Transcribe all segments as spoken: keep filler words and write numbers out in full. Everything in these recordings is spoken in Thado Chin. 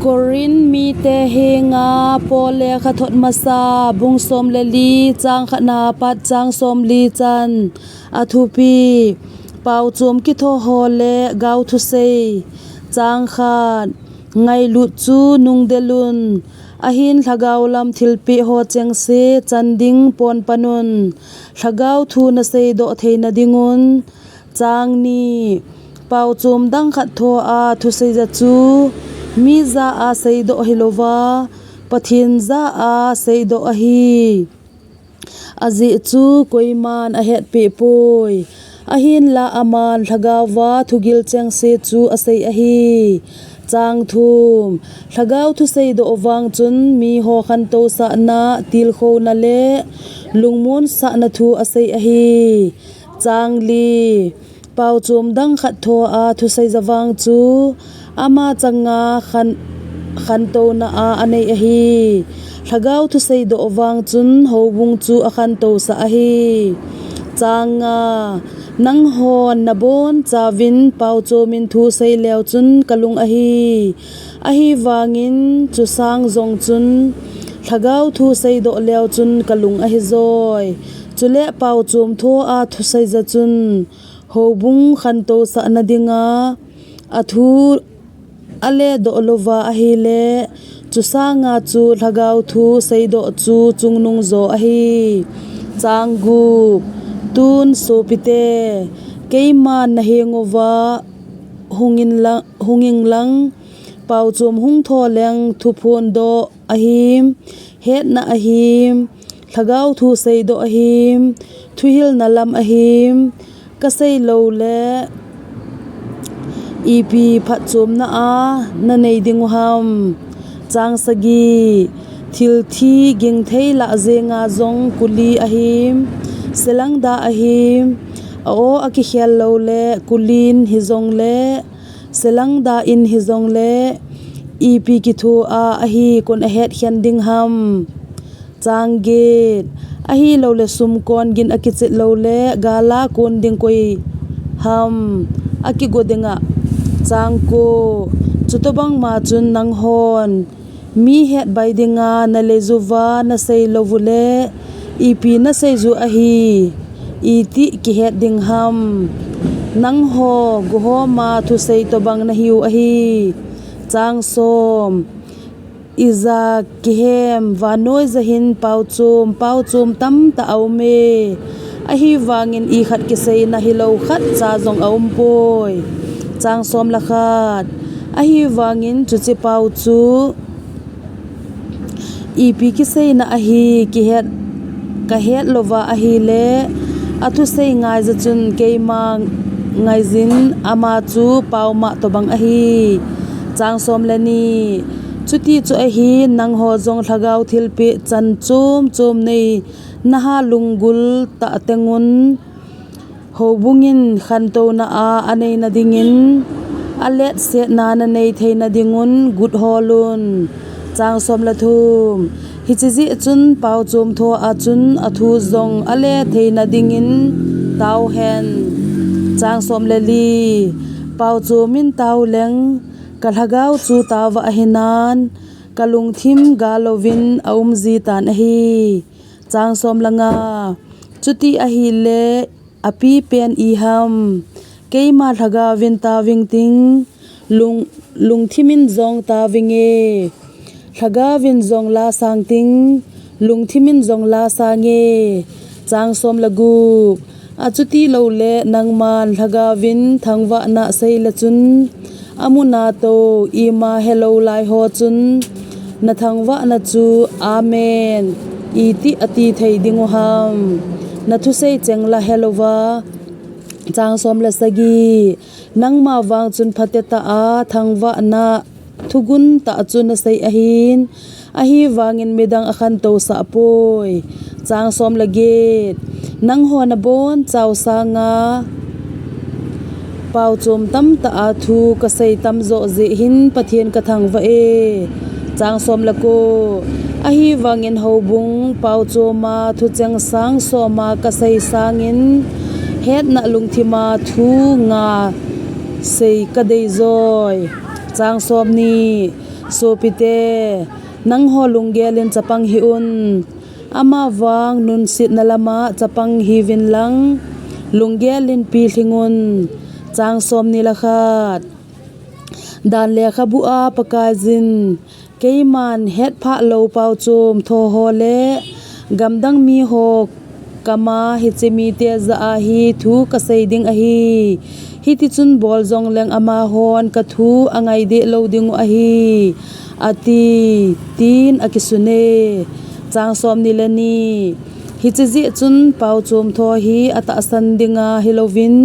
Korin mite henga Paul lekhathot masa bung som le li chang khatna pat chang som li chan a thupi. Pauchom kitho ho le gao thusei. Chang khat. Ngailut chu nungdel un, ahin lhagao lam thilpeh ho chengse chan ding pon pan un, lhagao thu nasei doh theina ding un. Chang ni. Pauchom dang khat thoa thusei ja chu mi jah a seidoh hilouva, Pathen jah a seidoh ahi. Ajeh chu koiman ahetpeh poi. Ahinla aman lhagaova thugil chengse chu asei ahi. Chang thum. Lhagao thusei doh vang chun miho khantousahna, tilkhouna le lungmonsahna thu asei ahi. Chang li. Pauchom dang khat thoa thusei ja vang chu ama changa khan, khantouna a anei ahi. Lhagao thusei doh vang chun houbung chu akhantousah ahi. Chang nga. Nanghon nabonchauvin pauchomin thu sei leu chun kalung ahi. Ahivangin chusang jong chun lhagao thu seidoh leu chun kalung ahi joi. Chule pauchom thoa thusei ja chun houbung khantousahna dinga athu aledoh louva ahile, chusanga chu lhagao thu seidoh chu chungnung jo ahi. Chang gup. Tun sopite, keiman naheng uva hungin lang, hungin lang, pauchom hung tho leng thuphondoh ahim, hetna ahim, lhagao thu seidoh ahim, thuhilna lam ahim, kasei loule ipi phatchomna a nanei dingu ham. Chang sagi. Thil thi gingthei lah jenga jong kuli ahim, selangda ahim, a-o akikhel loule kulin hijongle, selangda in hijongle, ipi kithoa ahi kon ahetkhen ding ham. Chang get. Ahiloule sumkon gin akichet loule gala kon ding koi ham akigo dinga. Chang ko. Chutobangma chun nanghon mi hetbai dinga naleiju uva nasei lou ule, ipi naseiju ahi, iti kihet ding ham. Nangho gohoma thusei tobang nahiu ahi. Chang som. Ija kihem, vannoi ja hin pauchom, pauchom tamtah aume. Ahivangin ikhat kiseina hilou khatcha jong aumpoi. Chang som le khat. Ahivangin chuche pau chu ipi kiseina ahi kihet, kahet louva ahile, athusei ngai ja chun keima ngaijin ama chu paoma tobang ahi. Chang som le ni. Chuti chu ahin nangho jong lhagao thilpeh chan chom chom nei naha lunggul tah tengun, houbungin khantouna a aneina dingin, aletsetna nanei theina dingun gut holun. Chang som le thum. Hiche jeh chun pauchom thoa chun athu jong ale theina dingin tao hen. Chang som le li. Pauchom in tao leng, kalhagao chu taova ahinan, kalungthim galouvin aumji tan ahi. Chang som le nga. Chuti ahile, apipen iham, keima lhagaovin taoving ting, lung, lungthimin jong taovinge. Lhagaovin jong lasang ting, lungthimin jong lasange. Chang som le gup. Achuti loule nangman lhagaovin thangvahna seile chun, amuna tou ima helou laiho chun, nathangvahna chu, Amen, iti ati thei dingu ham. Nathusei chengla helouva. Chang som le sagi. Nangma vang chun phatetah a thangvahna thugun tah chu nasei ahin, ahivangin midang akhantousah poi. Chang som le get. Nangho nabonchau sanga pauchom tamtah a thu kasei tamjo jeh hin Pathen kathangvah e. Chang som le ko. Ahivangin houbung pauchoma thucheng sang soma kasei sangin, hetna lungthima thu nga sei kadeijoi. Chang som ni. Sopite, nangho lunggel in chapang hih un. Amavang nunsetna lama chapang hiuvin lang, lunggel in pilhing un. Chang somni le khat. Dan lekhabu a Pakaiyin, keiman hetphah lou paochom tho ho le gamdang miho kama hiche mite jah a hi thu kasei ding ahi. Hitichun bol jongleng amahon kathu angai deh lou dingu ahi, ati, tin akisune. Chang somni le ni. Hiche jeh chun paochom tho hi atahsan dinga hilouvin,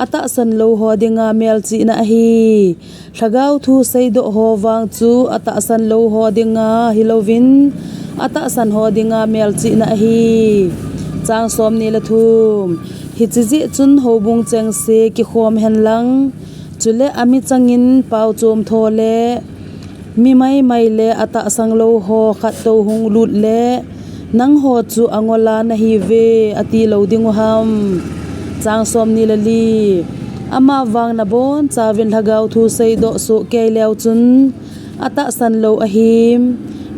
atahsan lou ho dinga melchihna ahi. Lhagao thu seidoh ho vang chu atahsan lou ho dinga hilouvin, atahsan ho dinga melchihna ahi. Chang somni le thum. Hiche jeh chun houbung chengse kikhom hen lang, chule amichangin paochom tho le mi maimai le atahsan lou ho khat tou hung lut le, nangho chu angola nahiuve, ati lou dingu ham. Chang somni le li. Amavang nabonchauvin lhagao thu seidoh soh kei leu chun, atahsan lou ahim.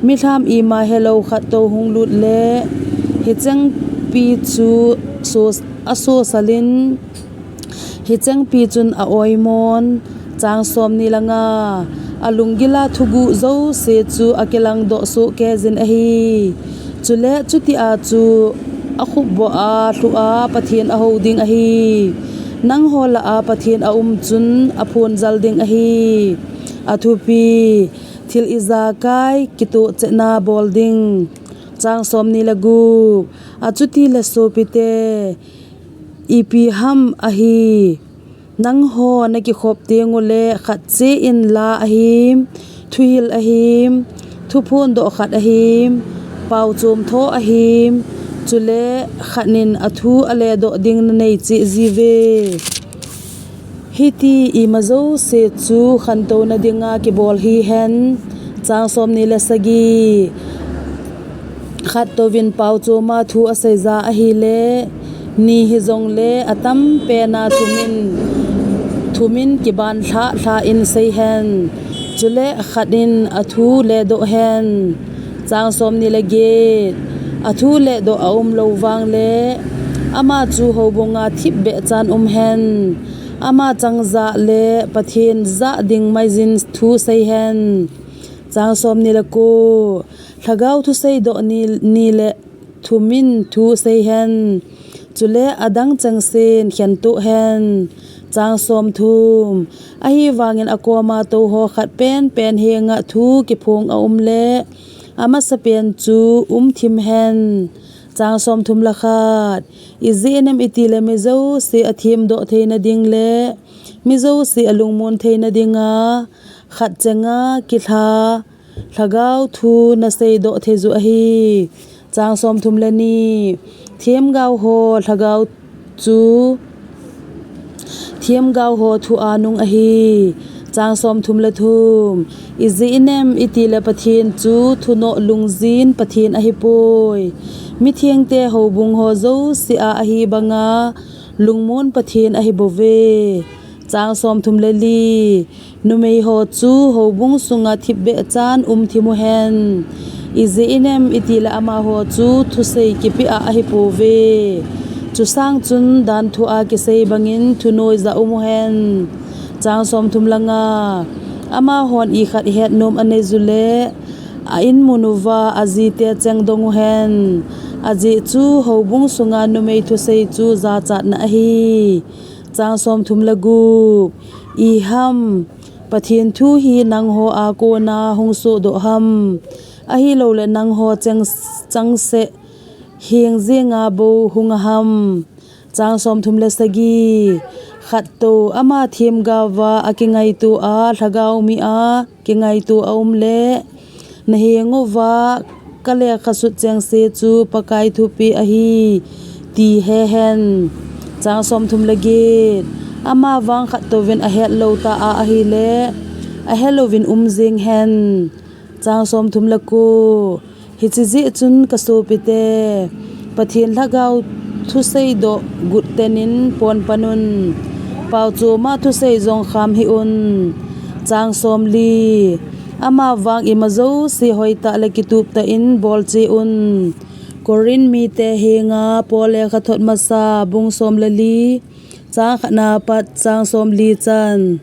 Milham ima helou khat tou hung lut le, hichengpi chu so, asosalin, hichengpi chun a-oimon. Chang somni le nga. Alunggila thuguh jouse chu akilangdoh soh keiyin ahi. Chule chutia chu akhupboh a lhuh a Pathen ahou ding ahi. Nangho lah a Pathen aum chun aphonjal ding ahi. Athupi, thil ijakai kitoh chehna bol ding. Chang somni le gup. Achuti le sopite, ipi ham ahi. Nangho nakikhop tengule khat cheh in la ahim, thuhil ahim, thuphondoh khat ahim, paochom tho ahim, chule khat in athu aledoh ding nanei cheh jiuve. Hiti ima jouse chu khantouna dinga kibol hihen. Chang somni le sagi. Khat touvin paochoma thu asei ja ahile, ni hijongle atam pena thumin, thumin kiban lhah lhah in sei hen. Chule khat in athu ledoh hen. Chang somni le get. Athu ledoh aum lou vangle, ama chu houbunga thipbeh chan um hen. Ama chang jah le Pathen jah ding maiyin thu sei hen. Chang somni le ko. Lhagao thusei doh ni, ni le thumin thu sei hen. Chule adang chengsen khentuh hen. Chang somthum. Ahivangin akoma touho khat penpen henga thu kiphong aum le, amasapen chu umthim hen. Chang somthum le khat. Ijeh inem itile mi jouse athemdoh theina ding le mi jouse alungmon theina dinga khat chenga kilha lhagao thu nasei doh thei u ahi. Chang somthum le ni. Themgao ho lhagao chu themgao ho thu a nung ahi. Chang somthum le thum. Ijeh inem itile Pathen chu thunoh lungjin Pathen ahipoi. Mithengte houbung ho jouse a ahi banga lungmon Pathen ahibouve. Chang somthum le li. Numei ho chu houbung sunga thipbeh chan umthim uhen. Ijeh inem itile amaho chu thusei kipeh a ahipouve. Chusang chun dan thu a kisei bangin thunoija um uhen. Chang somthum le nga. Amahon ikhat hetnom anei u le a-in mun uva ajite chengdong uhen. Ajeh chu houbung sunga numei thusei chu jachatna ahi. Chang somthum le gup. Iham, Pathen thu hi nangho a kona hung sohdoh ham? Ahilouleh nangho cheng, changseh heng jenga bou hung aham? Chang somthum le sagi. Khat tou ama themgaova akingaito a, lhagao mi a kingaito aum le, naheng uva kalekha sut chengse chu Pakai thupeh ahi, ti hehen. Chang somthum le get. Amavang khat touvin ahet lou ta a ahile, ahe louvin um jeng hen. Chang somthum le ko. Hiche jeh chun kasopite, Pathen lhagao thusei doh gut tenin ponpan un. Paochoma thusei jong kham hih un. Chang somli. Amavang ima jouse hoitah le kituptah in bolcheh un. Corinth mite henga Paul lekhathot masa bung som le li, chang khatna pat chang somli chan.